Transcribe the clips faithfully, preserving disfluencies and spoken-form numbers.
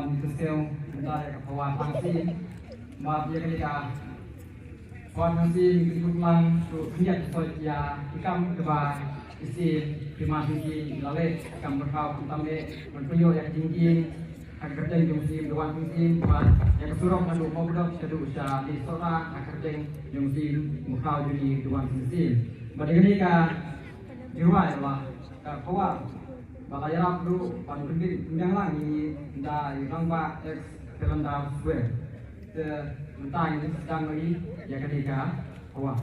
Ngi kyrkieh mynta ïa ka Phawa Thangsiem. Bad ïa kane ka Phawa Thangsiem ngi kyrkieh lang shu khyndiat soi ïa ki kam kiba ki siem ki ma Thangsiem la leh, kam ba khraw khamtam eh ban pynïoh ïa ka jingkieng ha ka kyrteng jong siem Duwan Thangsiem, bad ïa ka surok naduh Mawkdok shaduh sha Sohra ha ka kyrteng jong siem Mawkhraw jong ngi Duwan Thangsiem. Bad ïa kane ka jingrwai la ka Phawa ba la ïarap ruh ban pynbit pynbiang lang ïa ngi da i Rangbah X Calendar Square. Te mynta ngin sdang ïa kane ka Phawa.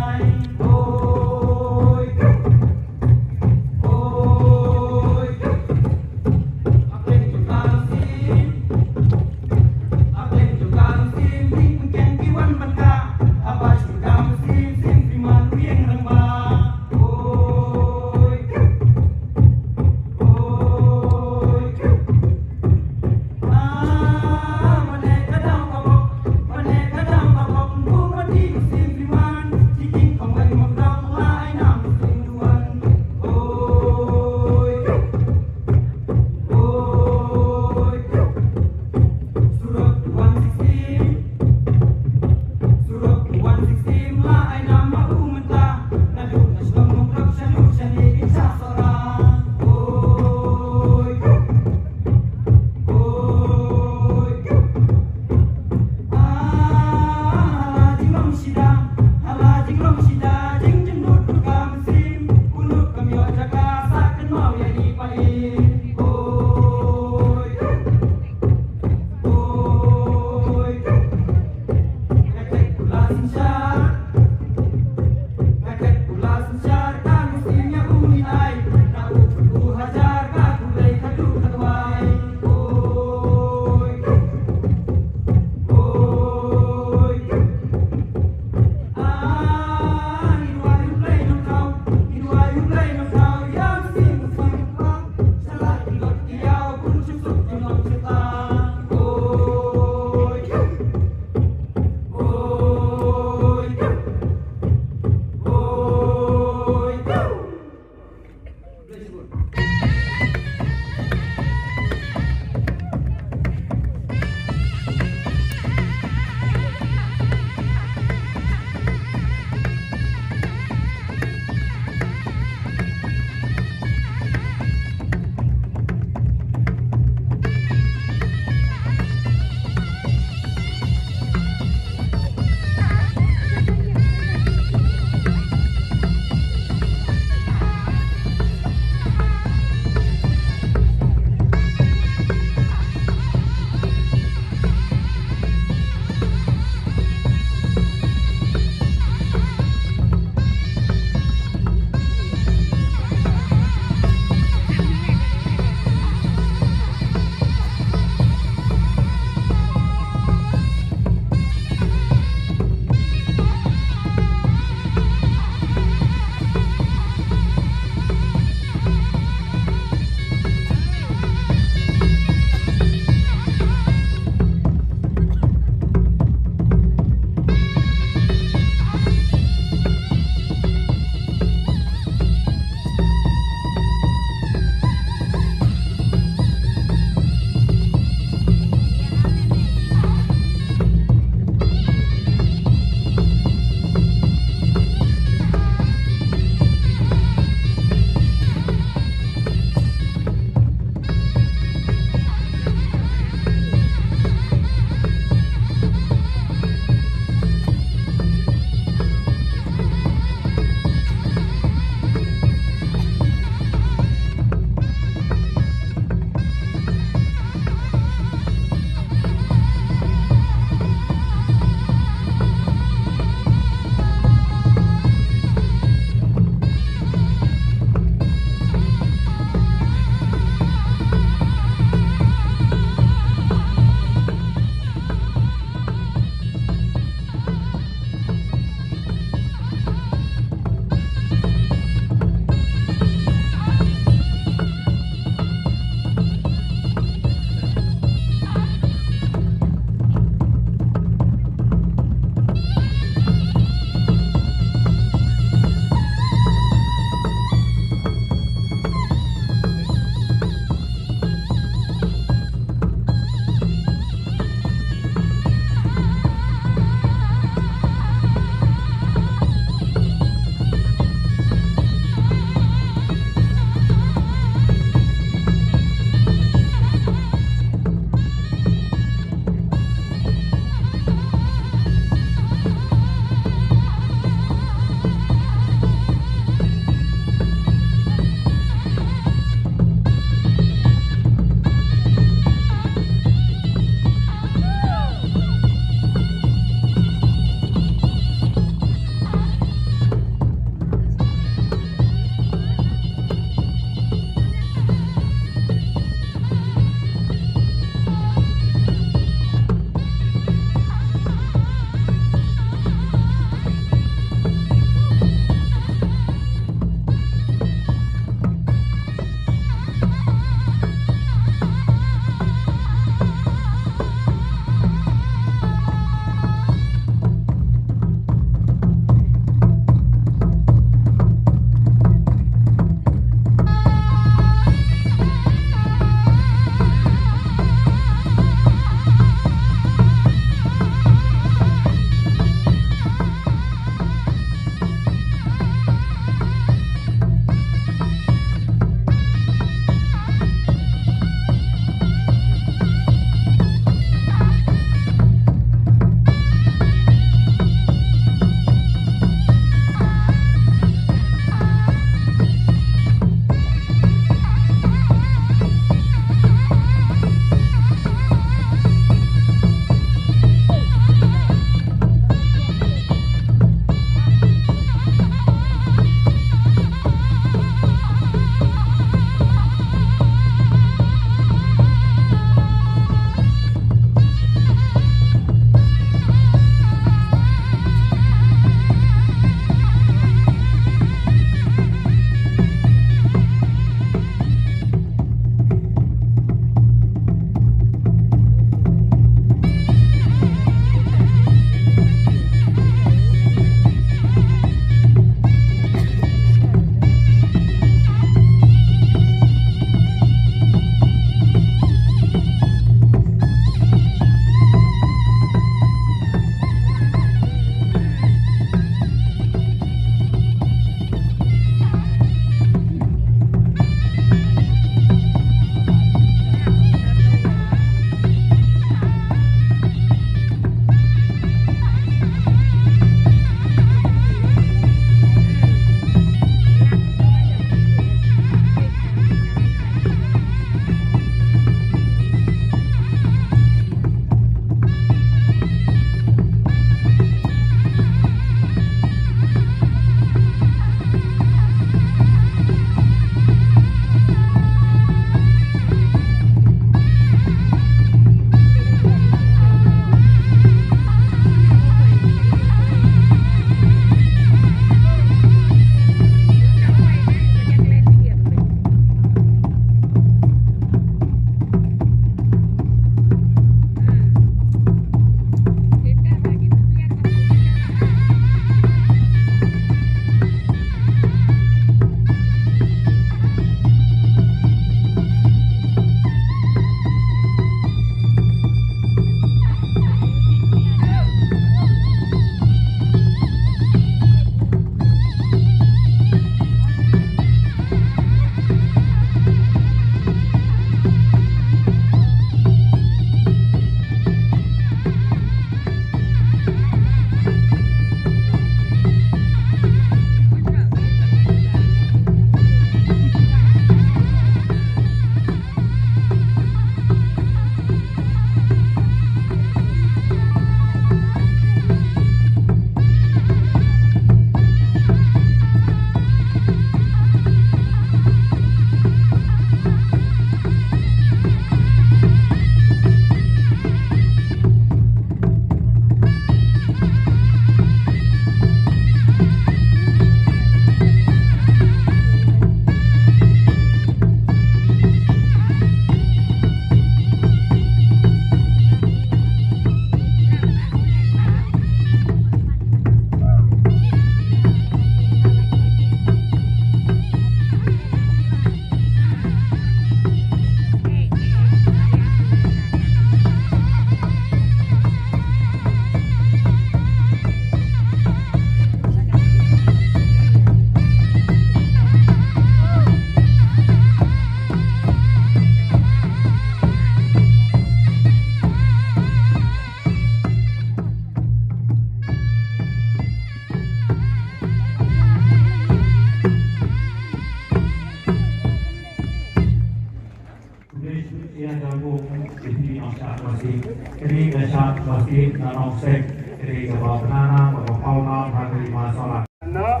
Sek, ri kaba bnana, kaba pawnam, ha ka lima sola. Noh,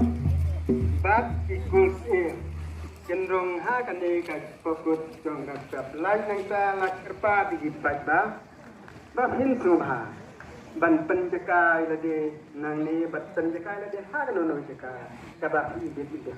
bad ki kul siem. Kin rung ha kane ka pokut jong ka pep. Lait nangta la kyrpad ïa ki paidbah. Ba phin sngewbha ban pynjakai lade nangne, ban pynjakai lade ha kano kano ka jaka kaba phi ibit ïa.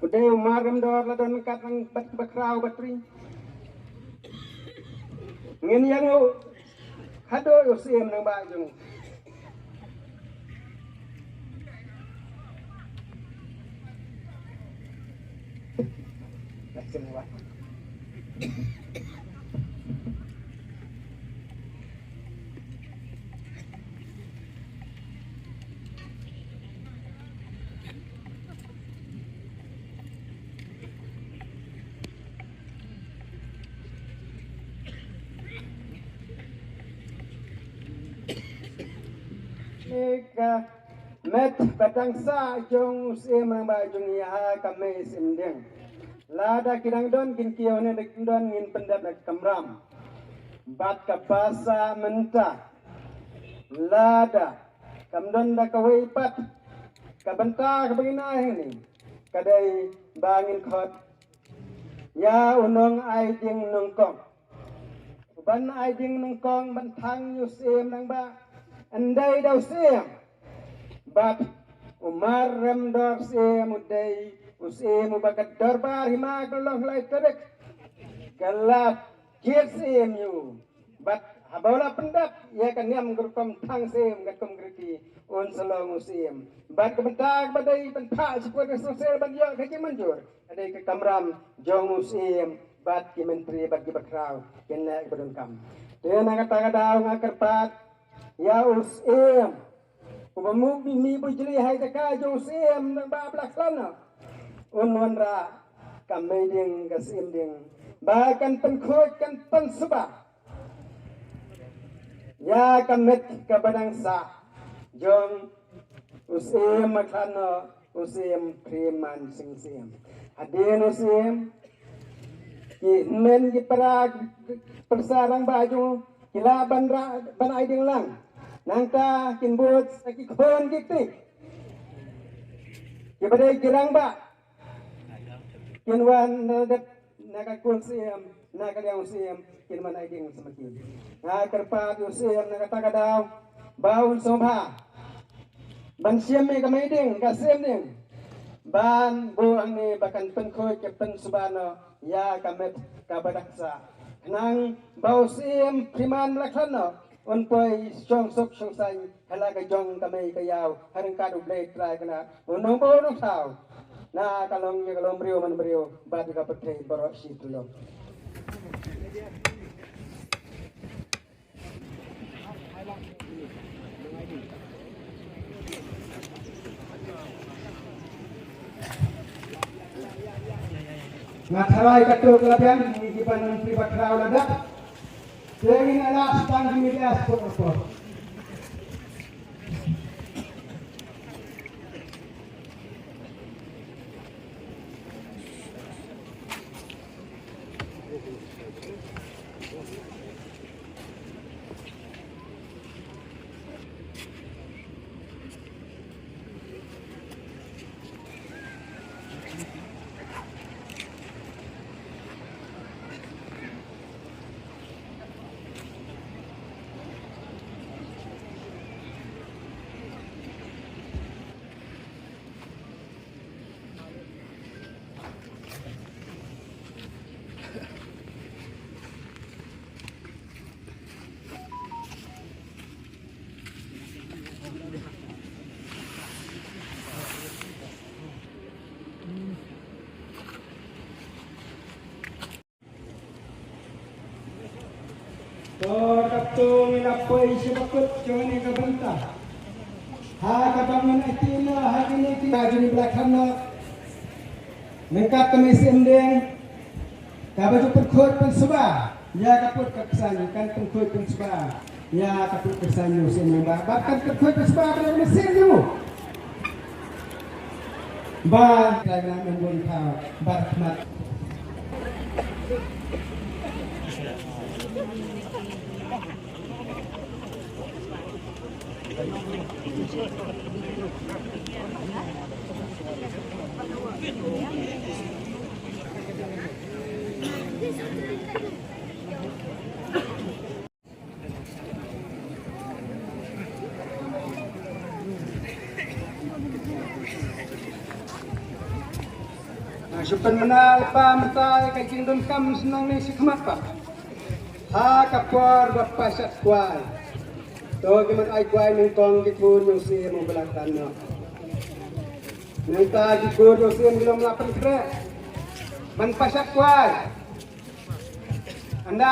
U dei u mar rem dor la don kat lang bat bakhraw batri. Ngin ïa ngu khadoi u siem nang ba jong. Ika met ba dang sah jong u siem nang ba jong ïa ha ka mei siem dieng. Lada ki dang don kin kiew ne da kin don ngin pyndep na ka kamram. Bad ka basa mynta. Lada kam don da kawei pat ka bynta ka bangin ai hini. Ka dei ba ngin khot ïa u nong ai ding nongkong. Ban ai ding nongkong ban thang ïa u siem nang ba. Ndai da u siem. Bad u mar rem dor siem u dei u siem u ba ka dorbar hima ka long lai tarik. Ka la kit siem ïa u. Bad haba u la pyndap ïa ka niam ka rukom thang siem ka kum kriti un sa long u siem. Bad ka bynta ka ba dei ban phah sha ka sosel ban ïoh ka jingmynjur. Ka dei ka kamram jong u siem bad ki myntri bad ki bakhraw kin leh ka ba donkam. Te na kata ka daw nga kyrpad ïa u siem. Uba mu mi bujli hai jaka jong u siem nang ba bla khlana. Un wanrah ka mei ding ka siem ding ba kan pynkhuid kan pynsuba. Ïa ka met ka ba dang sah jong u siem ma khlano u siem Khriman Sing Siem. Hadien u siem ki hynmen ki para pyrsa rangbah jong ki lah ban ra ban ai ding lang. Nangta kin bud sa ki khun ki kti. Ki ba dei ki rangbah kin wan na dep na ka kul siem na ka liang siem kin wan ai ding sa ma ki. Nga kyrpad u siem na kata ka daw ba un sngewbha ban shim ïa ka mei ding, ka siem ding, ban buh hangne ba kan pynkhuid ka pynsuba noh ïa ka met kaba daksa. Khnang ba u Siem Priman Blakhan noh un poi shong suk shong saiñ ha la ka jong ka mei ka ïaw, ha ryngkat U Blei Trai Kynrad, U Nongbuh U Nongthaw, na ka long ïa ka long briew man briew bad ïa ka pyrthei baroh shi tylli. Nga tharai katto ka la biang, ngi ki ban Myntri Bakhraw la dep. Te ngin ïa lad tang ki media sport sport. To, katto ngi la poi sha ba kut jong kane ka bynta. Ha kaba ngan aiti noh ha kine ki, ha kine ba la khan noh. Ryngkat ka mei siem ding kaba ju pynkhuid pynsuba ïa ka put ka ksain, kan pynkhuid pynsuba ïa ka put ka ksain u Siem Lyngba, bad kan pynkhuid pynsuba ba ïa ka mei siem jong u. Ba ka na men bun ka bar khmat. Nga shu pynbna lypa mynta ïa ka jingdonkam shnong ne shi khmat pat. Ha ka por ba pashad kwai, to ki man ai kwai nyngkong ki khun jong u Siem u ba la khan noh. Nangta ki khun jong u Siem ki long la pynkhreh ban pashad kwai. Anda.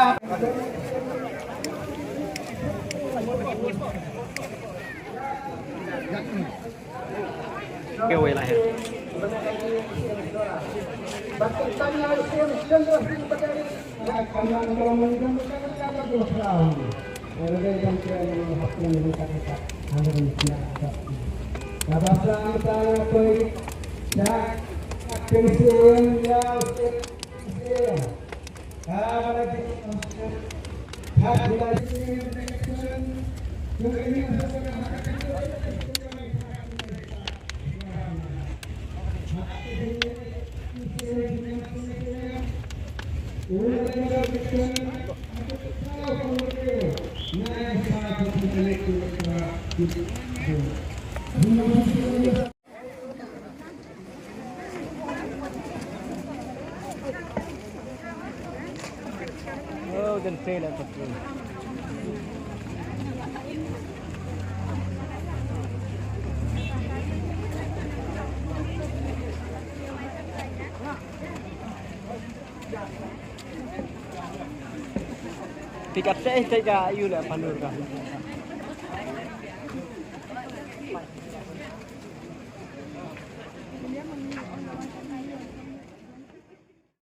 Kewei lah ya. Oh, can say that. Pick up, take, take, uh, you, uh, Pandur ka.